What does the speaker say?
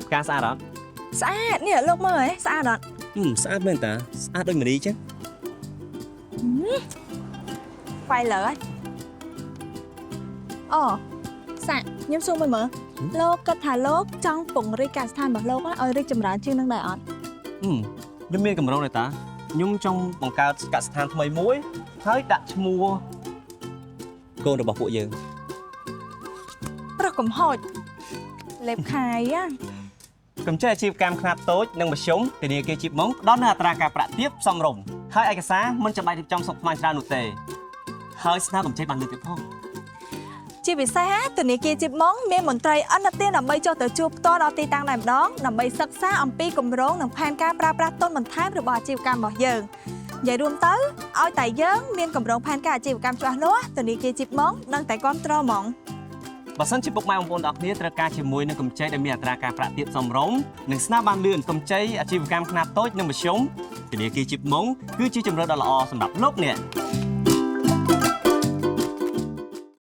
ផ្កាស្អាតអត់ ស្អាតនេះលោកមើលហ៎ស្អាតអត់ ហឹមស្អាតមែនតាស្អាតដូចមនីចឹង ហ្វៃលើហើយអូសាក់ខ្ញុំសួរមួយមើលលោកគិតថាលោកចង់ពង្រីកកសិដ្ឋានរបស់លោកឲ្យរីកចម្រើនជាងនឹងដែរអត់ ហឹមខ្ញុំមានកម្រងដែរតាខ្ញុំចង់បង្កើតកសិដ្ឋានថ្មីមួយហើយដាក់ឈ្មោះកូនរបស់ពួកយើង ប្រុសកំហូចលេបខាយហ៎ កម្ចីអាជីវកម្មខ្នាតតូចនិងមធ្យមធនាគារជីបម៉ុងផ្ដល់នូវអត្រាការប្រាក់ទាបសមរម្យហើយឯកសារមិនចាំបាច់រៀបចំស្មុគស្មាញច្រើននោះទេហើយស្នើកម្ចីបានលឿនទៀតផង ជាពិសេសធនាគារជីបម៉ុងមានមន្ត្រីអន្តរជាតិដើម្បីចុះទៅជួបផ្ទាល់ដល់ទីតាំងតែម្ដងដើម្បីសិក្សាអំពីគម្រោងនិងផែនការប្រើប្រាស់ទុនបន្ថែមរបស់អាជីវកម្មរបស់យើងនិយាយរួមទៅឲ្យតែយើងមានគម្រោងផែនការអាជីវកម្មច្បាស់លាស់ធនាគារជីបម៉ុងនឹងតែគ្រប់គ្រងហ្មង បើសិនជាពុកម៉ែបងប្អូនទាំងអស់គ្នាត្រូវការជាមួយនឹងកម្ចីដែលមានអត្រាការប្រាក់ទាបសមរម្យនិងស្នើបានលឿនកម្ចីអាជីវកម្មខ្នាតតូចនិងមធ្យមធនាគារជីបម៉ុងគឺជាជម្រើសដ៏ល្អសម្រាប់លោកអ្នក។